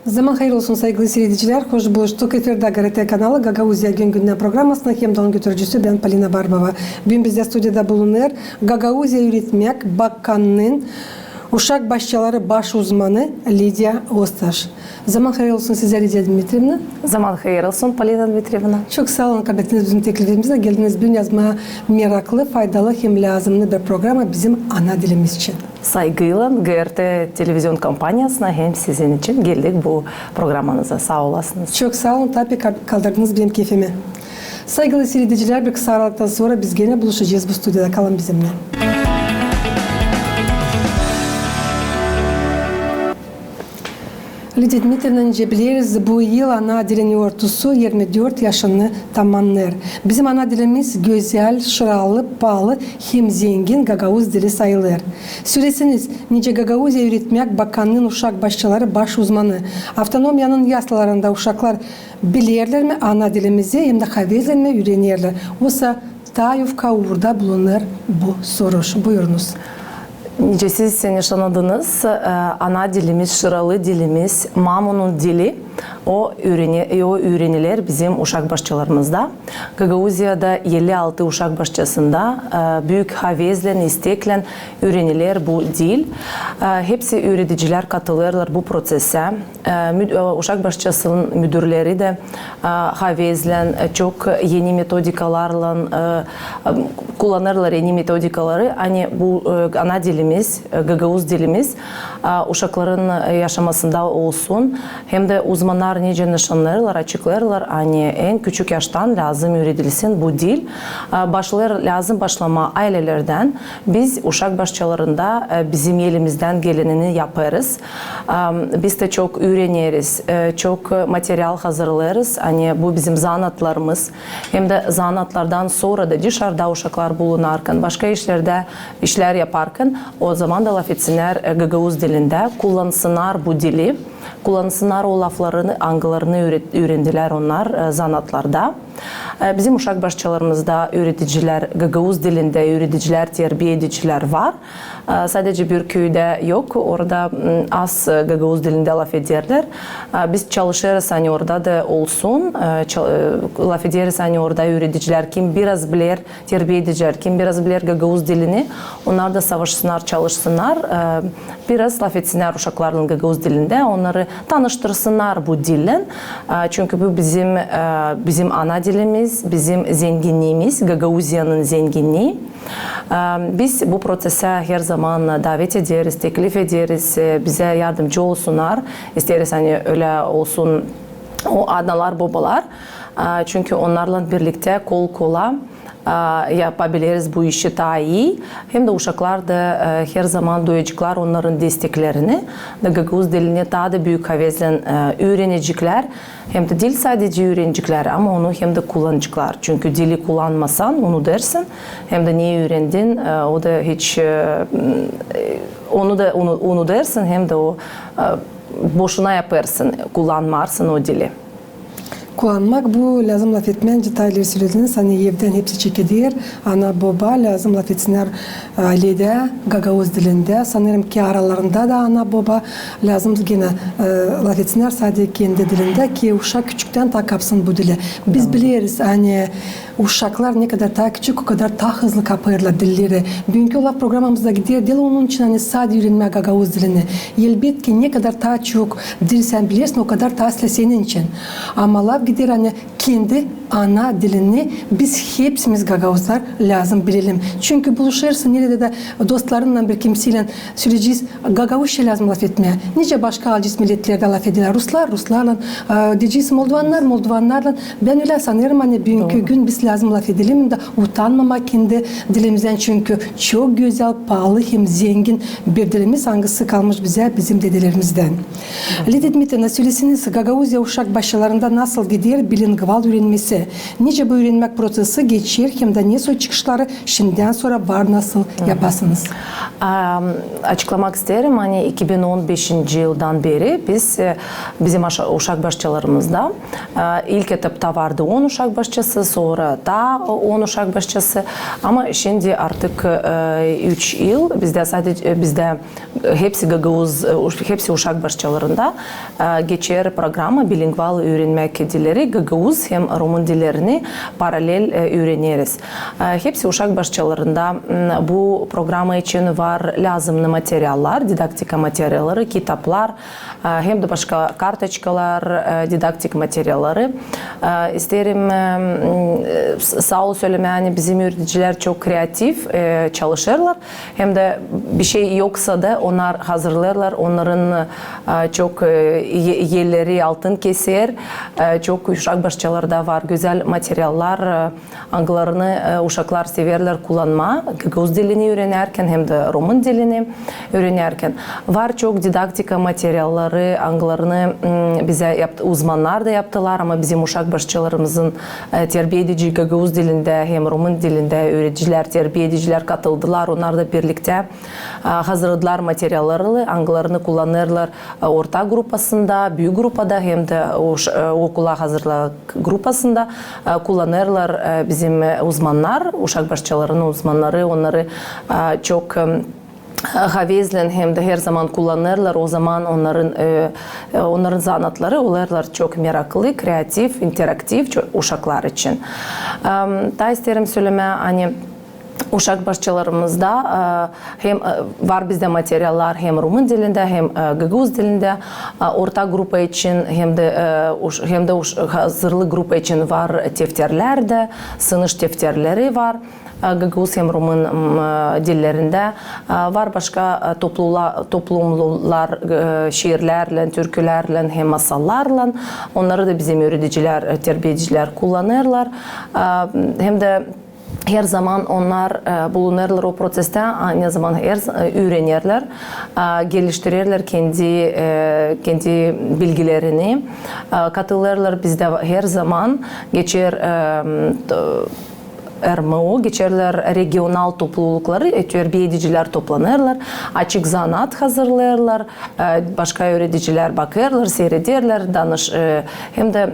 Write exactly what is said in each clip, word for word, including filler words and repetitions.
Zaman hayır olsun, saygılı siiredicilär. Hoş buluştuk. Efirdä GRT kanalı, Gagauziya gün-gündän programasının hem dä onun götürücüsü bän, Polina Barbova. Büün bizdä studiyada bulunêr Gagauziya üüretmäk bakannıın uşak başçaları baş uzmanı Lidiya Ostaş. Zaman hayır olsun sizä, Lidiya Dmitrievna. Zaman hayır olsun, Polina Dmitrievna. Çok saa olun, kabul ettiniz bizim teklifimizi, geldiniz büün yazmaa meraklı, faydalı hem lääzımnı bir programa bizim ana dilimiz için. Saygıylan GRT televizion kompaniyasına hem sizin için geldik bu programanıza. Saa olasınız. Çok saa olun, tabii, ka-, kaldırdınız benim keyfimi. Saygılı siiredicilär, bir kısa aralıktan sora biz genä buluşacez bu studiyada. Kalın bizimnän. Lidiya Dmitrievna, nicä bileriz, bu yıl ana dilin yortusu irmi dört yaşını tamannêêr. Bizim ana dilimiz gözäl, şıralı, paalı hem zengin gagauz dili sayılêr. Söleseniz, nicä Gagauziya üüretmäk bakannıın uşak başçaları baş uzmanı, avtonomiyanın yaslalarında uşaklar bilerlär mi ana dilimizi hem dä havezlän mi üürenerlär? Osa taa yufka uurda bulunêr bu soruş. Buyurunuz. Nicä siz nişanladınız, e, ana dilimiz, şıralı dilimiz, mamunun dili, o üüreni-, o üüreniler bizim uşak başçalarımızda. Gagauziyada elli altı uşak başçasında, e, büük havezlän, isteklän üüreniler bu dil. E, hepsi üüredicilär katılêrlar bu prosesä. E, müd-, e, uşak başçasının müdürleri dä, e, havezlän, e, çok eni metodikalarlan, e, e, kullanêrlar eni metodikaları, ani bu, e, ana dilimiz, e, gagauz dilimiz, e, uşakların, e, yaşamasında olsun. Hem dä uzmannar nicä nışanêrlar, açıklêêrlar, ani en küçük yaştan lääzım üüredilsin bu dil. E, başlêêr, lääzım başlamaa aylelerdän. Biz uşak başçalarında, e, bizim elimizdän gelenini yapêrız. Am, biz dä çok üüreneriz, e, çok, e, material hazırlêêrız. Ani bu bizim zanaatlarımız. Hem dä zanaatlardan sora da dışarda uşaklar bulunarkan, başka işlerdä, işlär yaparkan, o zaman da lafetsinnär, e, gagauz dilindä, kullansınnar bu dili, kullansınnar o laflarını, angılarını üüre-, üürendilär onnar, e, zanaatlarda. E, bizim uşak başçalarımızda üüredicilär, gagauz dilindä üüredicilär, terbiedicilär var. E, sadecä bir köydä yok, orada, m, az, e, gagauz dilindä lafederlär. E, biz çalışêrız, ani orada da olsun, e, çal-, e, lafederiz, ani orada üüredicilär, kim biraz biler, terbiedicilär, kim biraz biler gagauz dilini, onnar da savaşsınnar, çalışsınnar, e, biraz lafetsinnär uşaklarlan gagauz dilindä, onnarı tanıştırsınnar bu dillän. E, çünkü bu bizim, e, bizim ana dilimiz, bizim zenginniimiz, Gagauziyanın zenginnii. E, biz bu prosesä her zaman davet ederiz, teklif ederiz, e, bizä yardımcı olsunnar. İsteeriz, ani ölä olsun o analar, bobalar. E, çünkü onnarlan birliktä kol-kola, e, yapabileriz bu işi taa ii. Hem dä uşaklar da, e, her zaman duyaceklar onnarın desteklerini. Da gagauz dilini taa da büük havezlän, e, üüreneceklär. Hem dä diil sadecä üüreneceklär, ama onu hem dä kullanaceklar. Çünkü dili kullanmasan, unudêrsın. Hem dä ne üürendin, e, o da hiç, e, m, e, onu da unu-, unudêrsın, hem dä o, e, boşuna yapêrsın, kullanmarsın o dili. Kullanmak bu, lääzım lafetmää, nicä taa ileri sölediniz, ani evdän hepsi çekeder, ana, boba, lääzım lafetsinnär, e, ailedä, gagauz dilindä. Sanêrım ki, aralarında da ana, boba lääzım genä, e, lafetsinnär sade kendi dilindä, ki uşak küçüktän taa kapsın bu dili. Biz bileriz, ani uşaklar ne kadar taa küçük, o kadar taa hızlı kapêrlar dilleri. Büünkü laf programamız da gider diil onun için, ani sade üürenmää gagauz dilini. Elbetki, ne kadar taa çok dil sän bilersin, o kadar taa islää senin için. Ama laf gider, ani kendi ana dilini biz hepsimiz, gagauzlar, lääzım bilelim. Çünkü buluşêrsın neredä dä dostlarınnan, bir kimseylän, söleyecez, gagauzça lääzım lafetmää. Nicä başka alçist milletlerdä lafederlär. Ruslar ruslarlan, e, deyecez, moldovannar moldovannarlan. Bän ölä sanêrım, ani büünkü gün biz lääzım lafedelim da utanmamaa kendi dilimizdän, çünkü çok gözäl, paalı hem zengin bir dilimiz, angısı kalmış bizä bizim dedelerimizdän. Lidiya Dmitrievna, söleseniz, Gagauziya uşak başçalarında nasıl der bilingval üürenmesi. Nicä bu üürenmäk prosesi geçer hem dä ne sonuç çıkışları şindän sora var, nasıl yapasınız? Am, açıklamak isteerim, ani iki bin on beşinci yıldan beri biz, e, bizim aşa-, uşak başçalarımızda, e, ilk etapta vardı on uşak başçası, sora taa on uşak başçası. Ama şindi artık, e, üç yıl bizdä sadece, e, bizdä hepsi gagauz, e, uş-, hepsi uşak başçalarında, e, geçer programa bilingval üürenmäk dilleri, gagauz hem rumın dillerini paralel, e, üüreneriz. E, hepsi uşak başçalarında, m, bu programa için var lääzımnı materiallar, didaktika materialları, kitaplar, e, hem dä başka kartoçkalar, e, didaktik materialları. E, isteerim, e, m, e, s-, saa ol sölemää, ani bizim üüredicilär çok kreativ, e, çalışêrlar. Hem dä bişey yoksa da onnar hazırlêêrlar, onnarın, e, çok, e, e-, elleri altın keser, e, çok uşak başçalarda var gözäl materiallar, e, angılarını, e, uşaklar severlär kullanmaa, gagauz dilini üürenärkän hem dä rumın dilini üürenärkän. Var çok didaktika materialları, angılarını, m, bizä yaptı, uzmannar da yaptılar, ama bizim uşak başçalarımızın, e, terbiedici gagauz dilindä hem rumın dilindä üüredicilär, terbiedicilär katıldılar, onnar da birliktä, e, hazırladılar materialları, angılarını kullanêrlar, e, orta grupasında, büük grupada hem dä o ş-, e, okula hazırlık grupasında, e, kullanêrlar, e, bizim, e, uzmannar, uşak başçalarının uzmannarı, onnarı, e, çok, e, havezlän hem dä her zaman kullanêrlar. O zaman onnarın, e, e, onnarın zanaatları olêrlar çok meraklı, kreativ, interaktiv, ço-, uşaklar için. Em, taa isteerim sölemää, ani uşak başçalarımızda, e, hem, e, var bizdä materiallar hem rumın dilindä, hem, e, gagauz dilindä, e, orta grupa için, hem dä, e, uş-, hem dä uş-, hazırlık grupa için var tefterlär dä, sınış tefterleri var, e, gagauz hem rumın, m, e, dillerindä. E, var başka, e, toplula-, toplumlular, e, şiirlärlän, türkülärlän hem masallarlan. Onnarı da bizim üüredicilär, e, terbiedicilär kullanêrlar. E, hem dä her zaman onnar, e, bulunêrlar o prosesttä, a, ne zaman her z-, e, üürenerlär, e, geliştirerlär kendi, e, kendi bilgilerini, e, katılêrlar bizdä va-, her zaman geçer, e, m, t-, R M O, geçerlär regional toplulukları, e, terbiedicilär toplanêrlar, açık zanaat hazırlêêrlar, e, başka üüredicilär bakêrlar, siirederlär, danış-, e, hem dä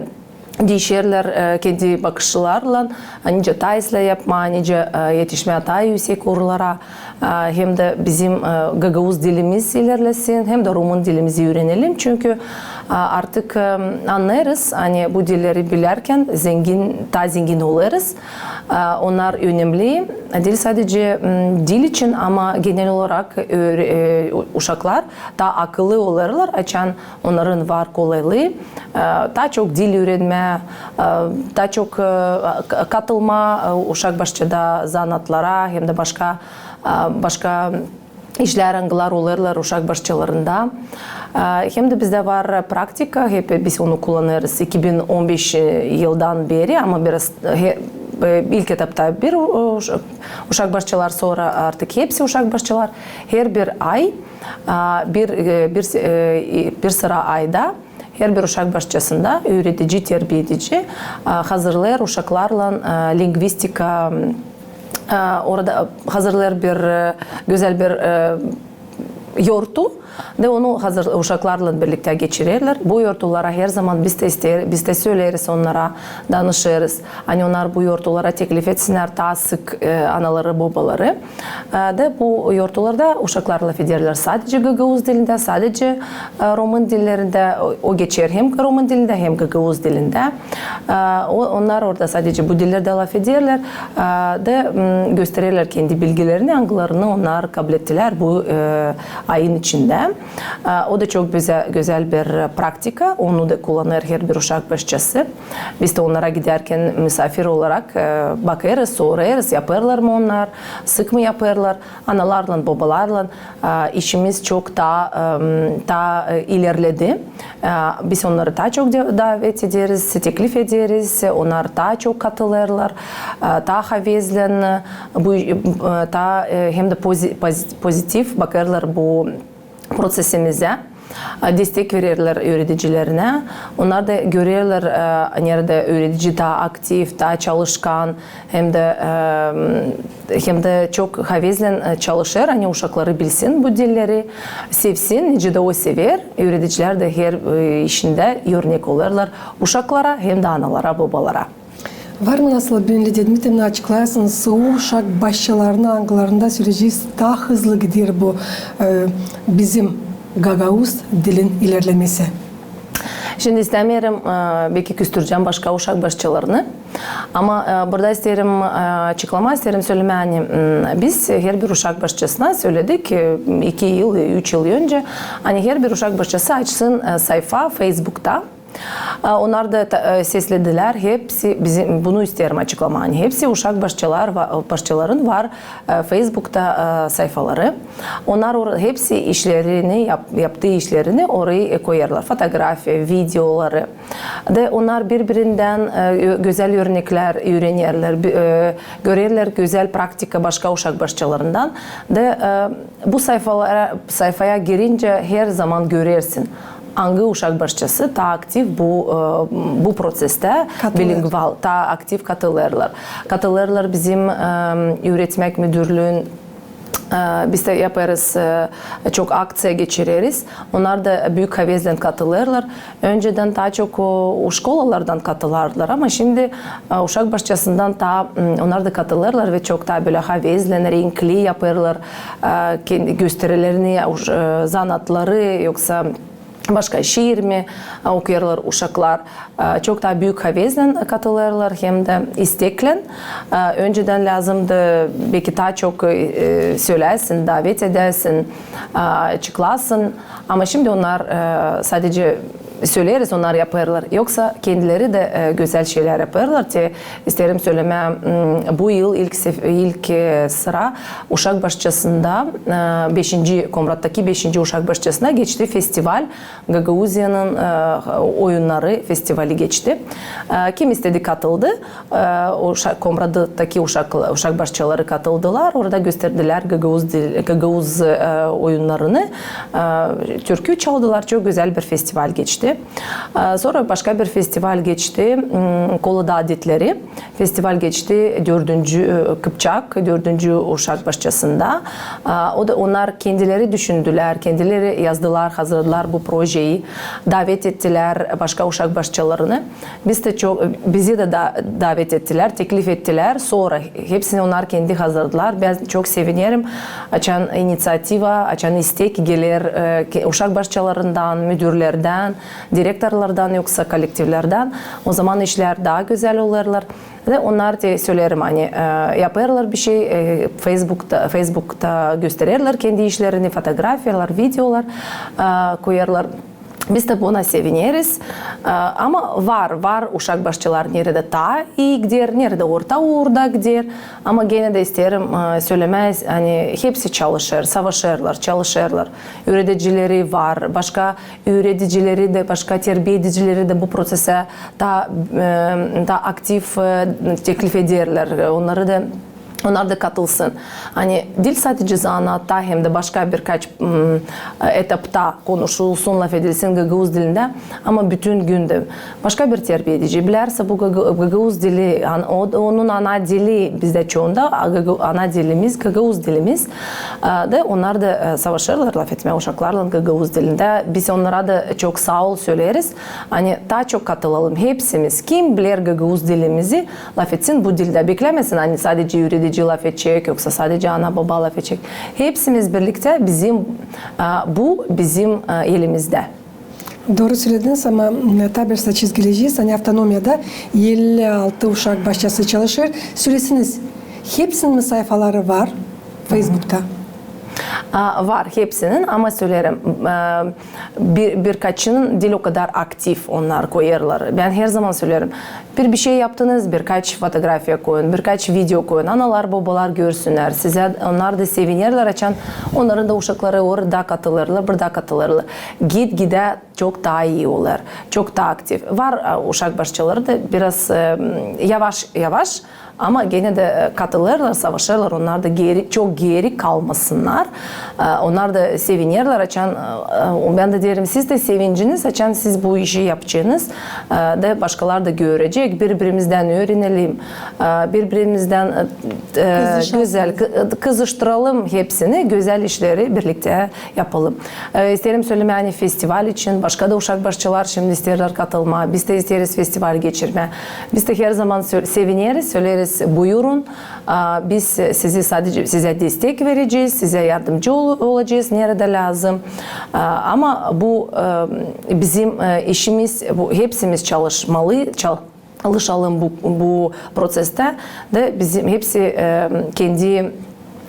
diişerlär, e, kendi bakışlarlan, nicä taa islää yapmaa, nicä, e, etişmää taa üüsek uurlara, e, hem dä bizim, e, gagauz dilimiz ilerlesin, hem dä rumın dilimizi üürenelim. Çünkü, e, artık, e, annêêrız, ani bu dilleri bilärkän zengin, taa zengin olêrız. E, onnar önemli diil sadecä, m, dil için, ama genel olarak öre-, e, u-, uşaklar taa akıllı olêrlar, açan onnarın var kolaylıı, e, taa çok dil üürenmää, e, taa çok, e, k-, katılmaa, e, uşak başçada zanaatlara hem dä başka, e, başka işlär, angılar olêrlar uşak başçalarında. E, hem dä bizdä var praktika, hep biz onu kullanêrız iki bin on beş yıldan beri, ama biraz, e, he-, e, ilk etapta bir, e, uş-, uşak başçalar, sora artık hepsi uşak başçalar. Herbir ay, e, bir, e, bir, e, bir sıra ayda herbir uşak başçasında üüredici, terbiedici, e, hazırlêêr uşaklarlan, e, lingvistika, e, orada hazırlêêr bir, e, gözäl bir, e, yortu da onu hazır, uşaklarlan birliktä geçirerlär. Bu yortulara her zaman biz dä isteer-, biz dä söleriz onnara, danışêrız, ani onnar bu yortulara teklif etsinnär taa sık, e, anaları, bobaları. E, da bu yortularda uşaklar lafederlär sadecä gagauz dilindä, sadecä, e, rumın dillerindä, o, o geçer hem rumın dilindä, hem gagauz dilindä. E, o, onnar orada sadecä bu dillerdä lafederlär, e, da, m, göstererlär kendi bilgilerini, angılarını onnar kablettilär bu, e, ayın içindä. E, o da çok gözä-, gözäl bir praktika, onu da kullanêr herbir uşak başçası. Biz dä onnara gidärkän musaafir olarak, e, bakêrız, sorêrız, yapêrlar mı onnar, sık mı yapêrlar. Analarlan, bobalarlan, e, işimiz çok taa, e, taa, e, ilerledi. E, biz onnarı taa çok de-, davet ederiz, teklif ederiz, onnar taa çok katılêrlar, e, taa havezlän, e, bu, e, taa, e, hem dä pozi-, pozi-, pozitiv bakêrlar bu prosesimizä. e, destek vererlär üüredicilerinä. Onnar da görerlär, e, neredä üüredici taa aktiv, taa çalışkan, hem dä, e, hem dä çok havezlän, e, çalışêr, ani uşakları bilsin bu dilleri, sevsin, nicä dä o sever. Üüredicilär dä her, e, işindä örnek olêrlar uşaklara hem dä analara, bobalara. Var mı nasıl, Benedetta Dmitriyevna, açıklayasınız, o uşak başçalarını, angılarında söleyecez, taa hızlı gider bu, e, bizim gagauz dilin ilerlemesi? Şindi istämeerim, e, beki küstürecäm başka uşak başçalarını. Ama, e, burada isteerim, e, açıklamaa isteerim, sölemää, ani, m, biz herbir uşak başçasına söledik, e, iki yıl, üç yıl öncä, ani herbir uşak başçası açsın, e, sayfa Feysbukta. E, onnar da ta-, e, sesledilär, hepsi bizim, bunu isteerim açıklamaa, ani hepsi uşak başçalar va-, başçaların var, e, Feysbukta, e, sayfaları. Onnar or-, hepsi işlerini, yap-, yaptıı işlerini orayı, e, koyêrlar. Fotografiya, videoları. Da onnar biri-birindän, e, ö-, gözäl örneklär üürenerlär, bi-, e, görerlär gözäl praktika başka uşak başçalarından. Da, e, bu sayfalara, sayfaya girincä herzaman görersin, angı uşak başçası taa aktiv bu, e, bu proţestä, bilingval, taa aktiv katılêrlar. Katılêrlar bizim, e, üüretmäk müdürlüün, e, biz dä yapêrız, e, çok akţiya geçireriz. Onnar da büük havezlän katılêrlar. Öncedän taa çok, o, şkolalardan katılardılar, ama şindi, e, uşak başçasından taa, m, onnar da katılêrlar ve çok taa bölä havezlän, renkli yapêrlar, e, kendi gösterilerini, e, zanaatları, yoksa başka şiir mi, e, okuyêrlar uşaklar. E, çok taa büük havezlän katılêrlar hem dä isteklän. E, öncedän lääzımdı beki taa çok, e, söläsin, davet edäsin, e, çıklasın. Ama şindi onnar, e, sadecä söleriz, onnar yapêrlar. Yoksa kendileri dä, e, gözäl şeylär yapêrlar. Te isteerim sölemää, m, bu yıl ilk sef-, ilk, e, sıra uşak başçasında, e, beşinci, Komrattaki beşinci uşak başçasına geçti festival, Gagauziyanın, e, oyunnarı festivali geçti. E, kim istedi, katıldı. E, uşa-, Komrattaki uşak, uşak başçaları katıldılar. Orada gösterdilär gagauz dil, gagauz, e, oyunnarını. E, türkü çaldılar. Çok gözäl bir festival geçti. E, sora başka bir festival geçti. M, Kola adetleri. Festival geçti dördüncü, e, Kıpçak, dördüncü uşak başçasında. E, o da onnar kendileri düşündülär, kendileri yazdılar, hazırladılar bu projeyi. Davet ettilär başka uşak başçalarını. Biz dä çok, bizi dä da-, davet ettilär, teklif ettilär. Sora hepsini onnar kendi hazırladılar. Bän çok sevinerim, açan iniţiativa, açan istek geler, e, ke-, uşak başçalarından, müdürlerdän, direktorlardan, yoksa kollektivlerdän. O zaman işlär taa gözäl olêrlar. Ve onnar te, sölerim, ani, e, yapêrlar bir şey, e, Feysbukta, Feysbukta göstererlär kendi işlerini, fotografiyalar, videolar, e, koyêrlar. Biz dä buna sevineriz. E, ama var, var uşak başçalar, neredä taa ii gider, neredä orta uurda gider. Ama genä dä isteerim, e, sölemää, ani hepsi çalışêr, savaşêrlar, çalışêrlar. Üüredicileri var, başka üüredicileri dä, başka terbiedicileri dä bu proţesä taa, e, taa aktiv, e, teklif ederlär. Onnarı da, onnar da katılsın. Ani diil sadecä zanaatta, hem dä başka birkaç, m, etapta konuşulsun, lafedilsin gagauz dilindä, ama bütün gündä. Başka bir terbiedici bilärsä bu gaga-, gagauz dili, an-, o, onun ana dili, bizdä çounda, a, gaga-, ana dilimiz, gagauz dilimiz. E, da onnar da, e, savaşêrlar lafetmää uşaklarlan gagauz dilindä. Biz onnara da çok saa ol söleriz. Ani taa çok katılalım hepsimiz. Kim biler gagauz dilimizi, lafetsin bu dildä. Beklämesin, ani sadecä üüredici lafedecek, yoksa sadecä ana-boba lafedecek. Hepsimiz birliktä bizim, e, bu bizim, e, elimizdä. Dooru sölediniz, ama, m, taa bir saa çizgilecez, ani avtonomiyada elli altı uşak başçası çalışêr. Sölesiniz, hepsinin mi sayfaları var Feysbukta? A, var hepsinin, ama sölerim, e, bir, birkaçının diil o kadar aktiv, onnar koyêrlar. Bän herzaman sölerim, bir, bir şey yaptınız, birkaç fotografiya koyun, birkaç video koyun, analar, bobalar görsünnär. Sizä, onnar da sevinerlär, açan onnarın da uşakları orada katılêrlar, burada katılêrlar. Git-gidä çok taa ii olêr, çok taa aktiv. Var, e, uşak başçaları da biraz, e, yavaş-yavaş, ama genä dä, e, katılêrlar, savaşêrlar, onnar da geeri, çok geeri kalmasınnar. E, onnar da sevinerlär, açan, e, bän dä deerim, siz dä sevininiz, açan siz bu işi yapacanız, e, da başkalar da görecek, biri-birimizdän üürenelim, e, biri-birimizdän, e, e, gözäl kı-, kızıştıralım hepsini, gözäl işleri birliktä yapalım. E, isteerim sölemää, ani festival için, başka da uşak başçalar şindi isteerlär katılmaa. Biz dä isteeriz festival geçirmää. Biz dä herzaman sö-, sevineriz, söleeriz, buyurun. A, biz sizi sadece, sizä destek verecez, sizä yardımcı ol-, olacez, neredä lääzım. A, ama bu, e, bizim, e, işimiz, bu, hepsimiz çalışmalı, çal-, çalışalım bu, bu proţestä da bizim hepsi, e, kendi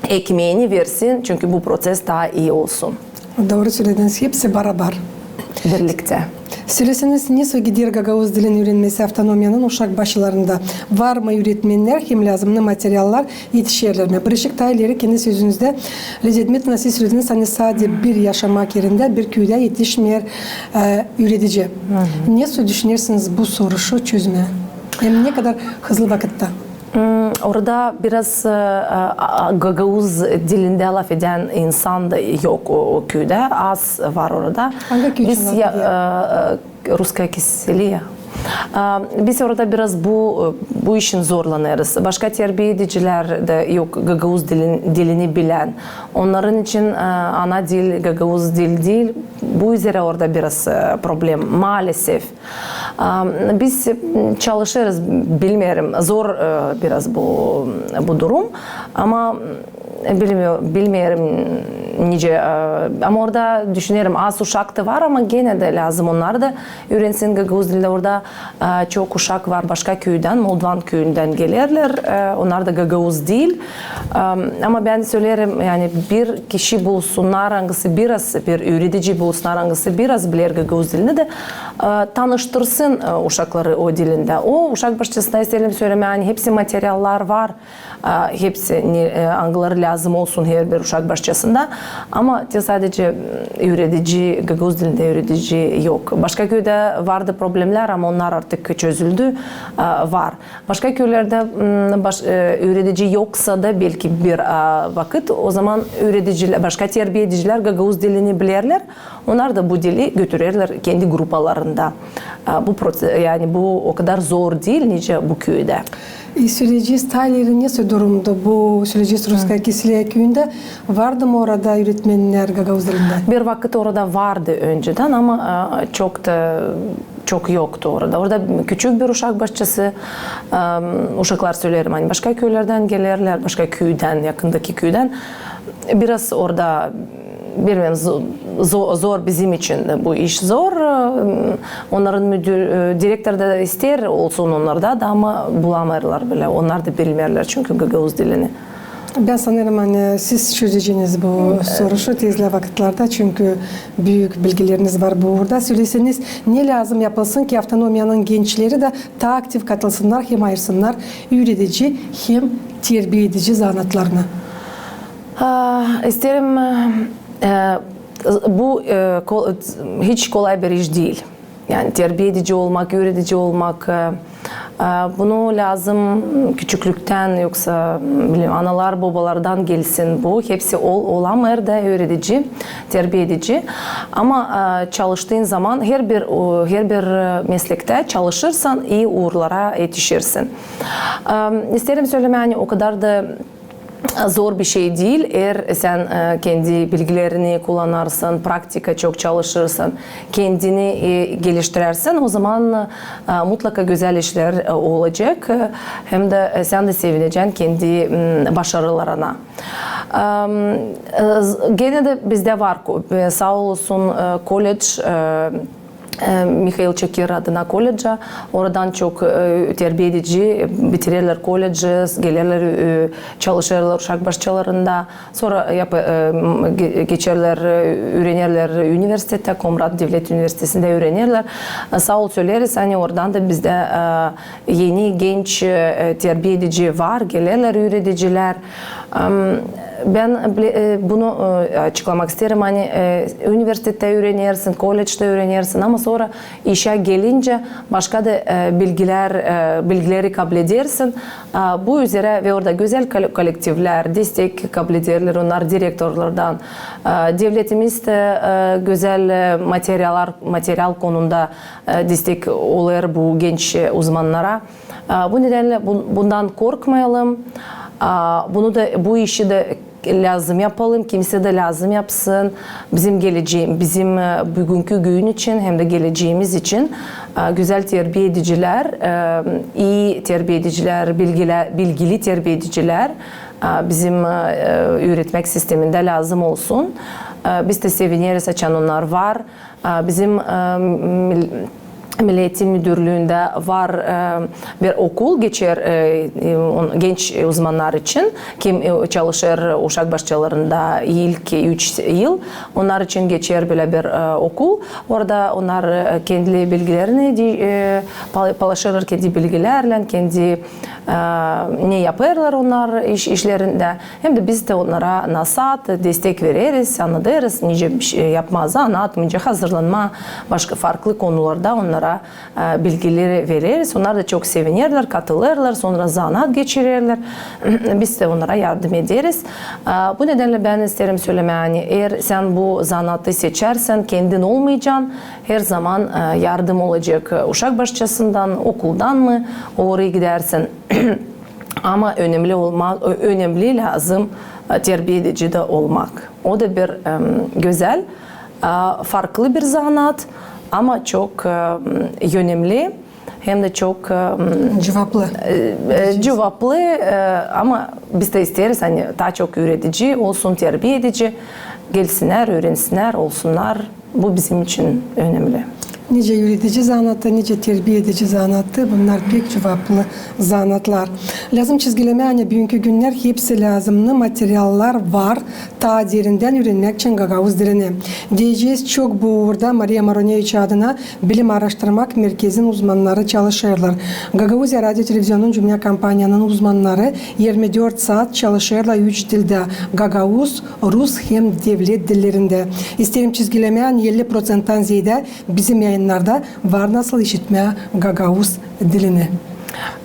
ekmeeni versin, çünkü bu proţes taa ii olsun. Dooru sölediniz, hepsi barabar. Birliktä. Söleseniz, nesoy gider gagauz dilin üürenmesi avtonomiyanın uşak başçalarında? Var mı üüretmennär hem lääzımnı materiallar etişerlär mi? Bırışık taa ileri kendi sözünüzdä, Lidya Dmitriyevna, siz sölediniz, ani sade bir yaşamak erindä, bir küüdä etişmeer, e, üüredici. Nesoy düşünersiniz bu soruşu çözmää? Hem ne kadar hızlı vakıtta? Hmm, orada biraz, e, e, a, gagauz dilindä lafedän insan da yok o, o küüdä, az var orada. Angı küü için lafedilär? E, e, Russkoye Kiseliya. A, biz orada biraz bu, e, bu için zorlanêrız. Başka terbiedicilär dä yok gagauz dilin-, dilini bilän. Onnarın için, e, ana dil gagauz dil diil. Bu üzerä orada biraz, e, problem, maalesef. A, biz, m, çalışêrız, bilmeerim, zor, e, biraz bu, bu durum. Ama, m, bilmeo-, bilmeerim nicä, e, ama orada düşünerim, az uşak da var, ama genä dä lääzım onnar da üürensin gagauz dilini. Orada, e, çok uşak var başka küüdän, Moldovan küüdän gelerlär, e, onnar da gagauz diil. E, ama bän söleerim, yani, bir kişi bulsunnar, angısı biraz, bir üüredici bulsunnar, angısı biraz biler gagauz dilini da, e, tanıştırsın, e, uşakları o dilindä. O uşak başçasına isteerim sölemää, ani hepsi materiallar var, e, hepsi, ne, e, angıları lääzım olsun herbir uşak başçasında. Ama te sadece, m, üüredici, gagauz dilindä üüredici yok. Başka küüdä vardı problemlär, ama onnar artık çözüldü, e, var. Başka küülerdä, m, baş-, e, üüredici yoksa da belki bir, e, vakıt, o zaman üüredicilär, başka terbiedicilär gagauz dilini bilerlär, onnar da bu dili götürerlär kendi grupalarında. E, bu proţe-, yani bu o kadar zor diil, nicä bu küüdä. E, sölecez, taa ileri nesoy durumda bu, sölecez, Russkoye Kiseliya küüyündä, vardı mı orada üüretmennär gagauz dilindä? Bir vakıt orada vardı öncedän, ama, e, çok da çok yoktu orada. Orada küçük bir uşak başçası, em, uşaklar, söleerim, ani başka küülerdän gelerlär, başka küüdän, yakındaki küüdän. Biraz orada, bilmeerim, zo-, zo-, zor bizim için bu iş, zor. Em, onnarın müdür, e, direktor da isteer olsun onnarda da, ama bulamêêrlar bile. Onnar da bilmeerlär çünkü gagauz dilini. Bän sanêrım, ani siz çözeceniz bu soruşu tezlää vakıtlarda, çünkü büük bilgileriniz var bu uurda. Söleseniz, ne lääzım yapılsın, ki avtonomiyanın gençleri dä taa aktiv katılsınnar hem ayırsınnar üüredici hem terbiedici zanaatlarını? A, isteerim, e, bu, e, ko-, hiç kolay bir iş diil. Yani terbiedici olmak, üüredici olmak, e, e, bunu lääzım küçüklüktän, yoksa, m, bilmeerim, analar, bobalardan gelsin bu. Hepsi ol-, olamêêr da üüredici, terbiedici. Ama, e, çalıştığın zaman herbir, o, herbir, e, meslektä çalışırsan, ii uurlara etişirsin. E, isteerim sölemää, ani o kadar da zor bir şey diil. Eer sän, e, kendi bilgilerini kullanarsan, praktika çok çalışırsan, kendini, e, geliştirersen, o zaman, e, mutlaka gözäl işlär, e, olacek, e, hem dä, e, sän dä sevinecän kendi, m, başarılarına. Em, e, z-, genä dä bizdä var ko-, e, saa olsun, e, koledž, e, e, Mihail Çakir adına koledža. Oradan çok, e, terbiedici bitirerlär koledži, gelerlär, e, çalışêrlar uşak başçalarında. Sora yapa-, e, m, ge-, geçerlär, e, üürenerlär universitettä, Komrat devlet universitetindä üürenerlär. E, saa ol söleriz, ani oradan da bizdä, e, eni genç, e, terbiedici var, gelerlär üüredicilär. Em, bän bile-, e, bunu, e, açıklamak isteerim, ani, e, universitettä üürenersin, koledžtä üürenersin, ama sora işä gelincä başka da, e, bilgilär, e, bilgileri kabledersin. A, bu üzerä ve orada gözäl kol-, kolektivlär destek kablederlär, onnar direktorlardan. A, devletimiz dä, e, gözäl, e, materiallar, material konunda, e, destek olêr bu genç, e, uzmannara. A, bu nedennä bun-, bundan korkmayalım. A, bunu da, bu işi dä lääzım yapalım, kimsä dä lääzım yapsın. Bizim gelecee-, bizim, e, büünkü gün için hem dä geleceemiz için, e, gözäl terbiedicilär, e, ii terbiedicilär, bilgilä-, bilgili terbiedicilär, e, bizim, e, üüretmäk sistemindä lääzım olsun. E, biz dä sevineriz, açan onnar var. E, bizim, e, mil-, Milli Eğitim Müdürlüündä var, e, bir okul geçer, e, e, on-, genç uzmannar için, kim, e, çalışêr uşak başçalarında ilk üç yıl, onnar için geçer bölä bir, e, okul. Orada onnar, e, kendi bilgilerini di-, e, pal-, palaşêrlar kendi bilgilärlän, kendi, e, ne yapêrlar onnar iş, işlerindä. Hem dä biz dä onnara nasaat, destek vereriz, annadêrız, nicä bir şey yapmaa zanaat, nicä hazırlanmaa, başka farklı konularda onnara, e, bilgileri vereriz. Onnar da çok sevinerlär, katılêrlar, sora zanaat geçirerlär. Biz dä onnara yardım ederiz. E, bu nedennä bän isteerim sölemää, ani eer sän bu zanaatı seçärsän, kendin olmayacan, her zaman, e, yardım olacek, e, uşak başçasından, okuldan mı, orayı gidärsin. Ama önemli olma-, ö-, önemli lääzım, e, terbiedici dä olmak. O da bir, em, gözäl, e, farklı bir zanaat, ama çok, e, önemli, hem dä çok, e, cuvaplı. E, e, cuvaplı, e, ama biz dä isteeriz, ani taa çok üüredici olsun, terbiedici, gelsinnär, üürensinnär, olsunnar. Bu bizim için önemli. Nicä üüredici zanaatı, nicä terbiedici zanaatı, bunnar pek cuvaplı zanaatlar. Lääzım çizgilemää, ani büünkü günnär hepsi lääzımnı materiallar var, taa derindän üürenmäk için gagauz dilini. Deyecez, çok bu uurda Mariya Maroneviç adına bilim aaraştırmak merkezin uzmannarı çalışêrlar. Gagauziya radio televizionunun cumnä kampaniyanın uzmannarı irmi dört saat çalışêrlar üç dildä: gagauz, rus hem devlet dillerindä. İsteerim çizgilemää, ani elli procenttan zeedä bizim yayınnarda var nasıl işitmää gagauz dilini.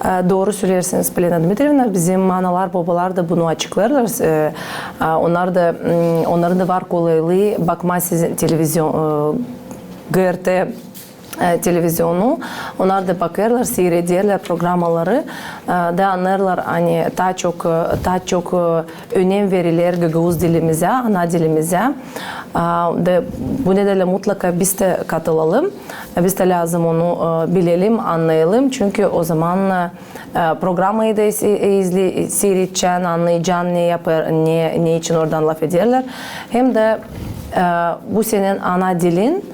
E, dooru söleersiniz, Polina Dmitrievna, bizim analar, bobalar da bunu açıklêêrlar. E, e, onnar da, m, onnarın da var kolaylıı bakmaa sizin televizion, e, G R T e, televizionu. Onnar da bakêrlar, siirederlär programmaları, e, da annêêrlar, ani taa çok, e, taa çok, e, önem veriler gagauz dilimizä, ana dilimizä. E, da bu nedennä mutlaka biz dä katılalım. E, biz dä lääzım onu, e, bilelim, annayalım. Çünkü ozaman, e, e, programmayı da si-, izli-, siiredecän, annayacan, ne yapêr, ne, ne için oradan lafederlär. Hem dä, e, bu senin ana dilin,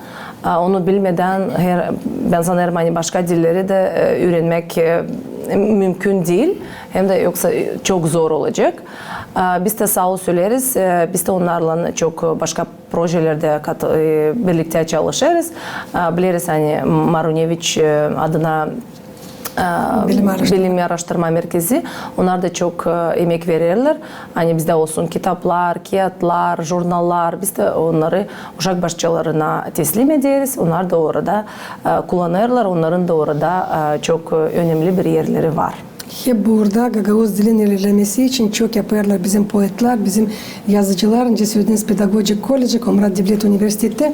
e, onu bilmedän, her, bän sanêrım, ani başka dilleri dä, e, üürenmäk, e, mümkün diil. Hem dä yoksa, e, çok zor olacek. E, biz dä saa ol söleriz, e, biz dä onnarlan çok başka projelerdä kat-, e, birliktä çalışêrız. E, bileriz, ani Maroneviç, e, adına, e, bilim aaraştırma merkezi, onnar da çok, e, emek vererlär. Ani bizdä olsun kitaplar, kiyatlar, jurnallar, biz dä onnarı uşak başçalarına teslim ederiz. Onnar da orada, e, kullanêrlar, onnarın da orada, e, çok, e, önemli bir erleri var. Hep burada gagauz dilin ilerlemesi için çok yapêrlar bizim poetlär, bizim yazıcılar, nicä sölediniz, pedagogik kolledži, Komrat devlet universiteti.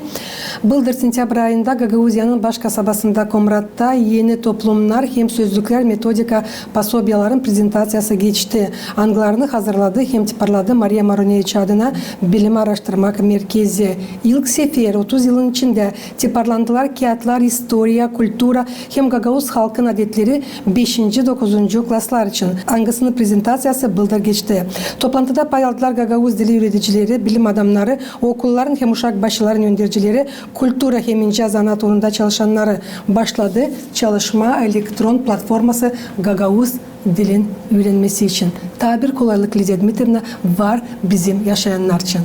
Bıldır sentябрь ayında Gagauziyanın baş kasabasında Komratta eni toplumnar hem sözlüklär, metodika posobiyaların prezentaţiyası geçti, angılarını hazırladı hem tiparladı Mariya Maroneviç adına bilim aaraştırmak merkezi. İlk sefer otuz yılın içindä tiparlandılar kiyatlar istoriya, kultura hem gagauz halkın adetleri beşinci, dokuzuncu klaslar için, angısının prezentaţiyası bıldır geçti. Toplantıda pay aldılar gagauz dili üüredicileri, bilim adamnarı, okulların hem uşak başçıların öndercileri, kultura hem incä zanaat uurunda çalışannarı. Başladı çalışmaa elektron platforması gagauz dilin üürenmesi için. Taa bir kolaylık, Lidiya Dmitrievna, var bizim yaşayannar için.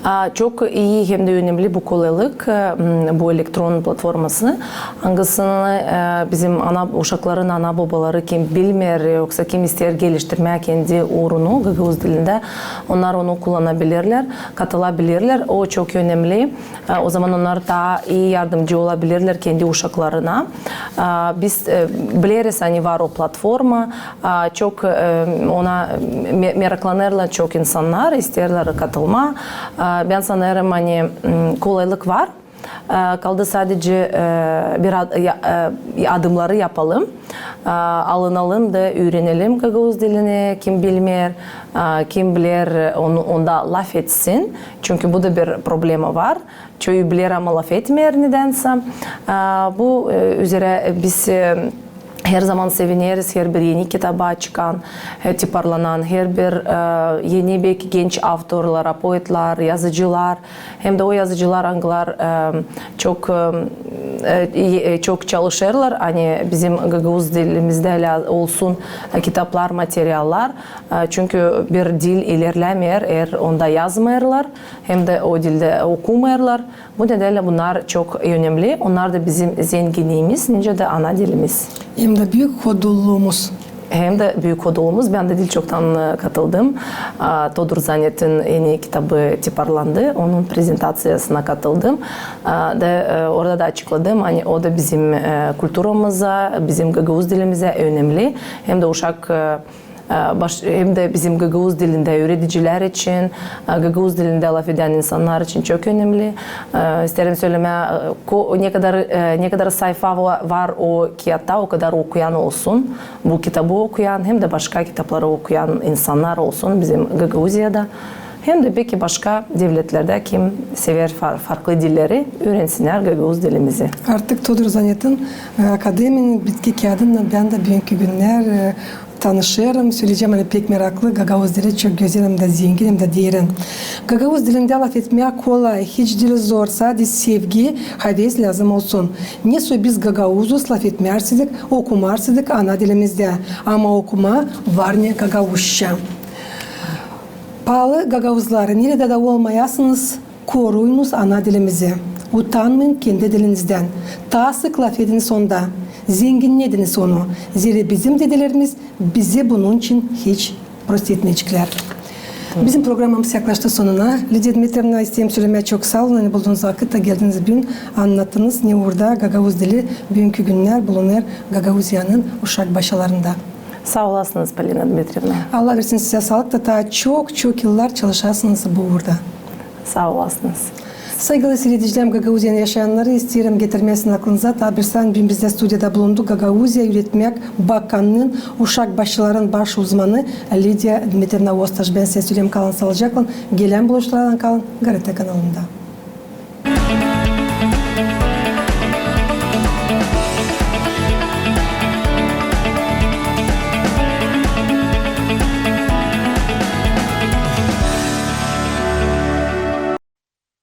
A, çok ii hem dä önemli bu kolaylık, e, m, bu elektron platforması, angısını, e, bizim ana, uşakların ana-bobaları, kim bilmeer, yoksa kim isteer geliştirmää kendi uurunu gagauz dilindä, onnar onu kullanabilirlär, katılabilirlär. O çok önemli. E, ozaman onnar taa ii yardımcı olabilirlär kendi uşaklarına. E, biz, e, bileriz, ani var o platforma, A, çok, e, ona me-, meraklanêrlar çok insannar, isteerlär katılmaa. A, bän sanêrım, ani, m, kolaylık var. A, kaldı sadecä, e, bir ad-, ya-, e, adımnarı yapalım. A, alınalım da üürenelim gagauz dilini, kim bilmeer, a, kim biler, onu, onda lafetsin. Çünkü bu da bir problema var. Çoyu biler, ama lafetmeer nedänsä. A, bu, e, üzerä biz, e, herzaman sevineriz herbir eni kitaba çıkan, e, tiparlanan, herbir, e, eni beki genç avtorlara, poetlar, yazıcılar, hem dä o yazıcılar, angılar, e, çok, e, e, e, çok çalışêrlar, ani bizim gagauz dilimizdä lä olsun, e, kitaplar, materiallar. E, çünkü bir dil ilerlämeer, eer onda yazmêêrlar, hem dä o dildä okumêêrlar. Bu nedännä bunnar çok önemli. Onnar da bizim zenginniimiz, nicä dä ana dilimiz. Hem dä büük hodulluumuz. Hem dä büük hodulluumuz. Bän dä diil çoktan, e, katıldım. A, Todur Zanetin eni kitabı tiparlandı. Onun prezentaţiyasına katıldım. A, da, e, orada da açıkladım, ani o da bizim, e, kulturamıza, bizim gagauz dilimizä önemli. Hem dä uşak, e, e, baş-, hem dä bizim gagauz dilindä üüredicilär için, e, gagauz dilindä lafedän insannar için çok önemli. E, isteerim sölemää, e, ko-, ne kadar, e, ne kadar sayfa va-, var o kiyatta, o kadar okuyan olsun, bu kitabı okuyan, hem dä başka kitapları okuyan insannar olsun bizim Gagauziyada. Hem dä beki başka devletlerdä, kim sever far-, farklı dilleri, üürensinnär gagauz dilimizi. Artık Todur Zanetin, e, akademinin bitki kiyadınnan bän dä büünkü günnär, e, tanışêrım, söleyecäm, ani pek meraklı, gagauz dili çok gözäl hem dä zengin hem dä derin. Gagauz dilindä lafetmää kolay, hiç diil zor, sade sevgi, haves lääzım olsun. Ne soy biz gagauzuz, lafetmää istedik, okumaa istedik ana dilimizdä. Ama okumaa var ne gagauzça. Paalı gagauzlar, neredä dä olmayasınız, koruyunuz ana dilimizi. Utanmayın kendi dilinizdän. Taa sık lafediniz onda. Zenginnediniz onu. Zerä bizim dedelerimiz bizi bunun için hiç prost etmeyeceklär. Bizim programamız yaklaştı sonuna. Lidiya Dmitrievna, isteerim sölemää çok saa olun, ani buldunuz vakıt da geldiniz büün, annattınız, ne uurda gagauz dili büünkü günnär bulunêr Gagauziyanın uşak başalarında. Saa olasınız, Polina Dmitrievna. Allah versin sizä saalık da taa çok-çok yıllar çalışasınız bu uurda. Saa olasınız. Saygılı siiredicilerim, Gagauziyanın yaşayannarı, isteerim getirmää sizin aklınıza taa bir saan, büün bizdä studiyada bulundu Gagauziya üüretmäk bakannıın uşak başaların baş uzmanı Lidiya Dmitrievna Ostaş. Bän sizä söleerim, kalın saalıcaklan, gelän buluşmalardan kalın GRT kanalında.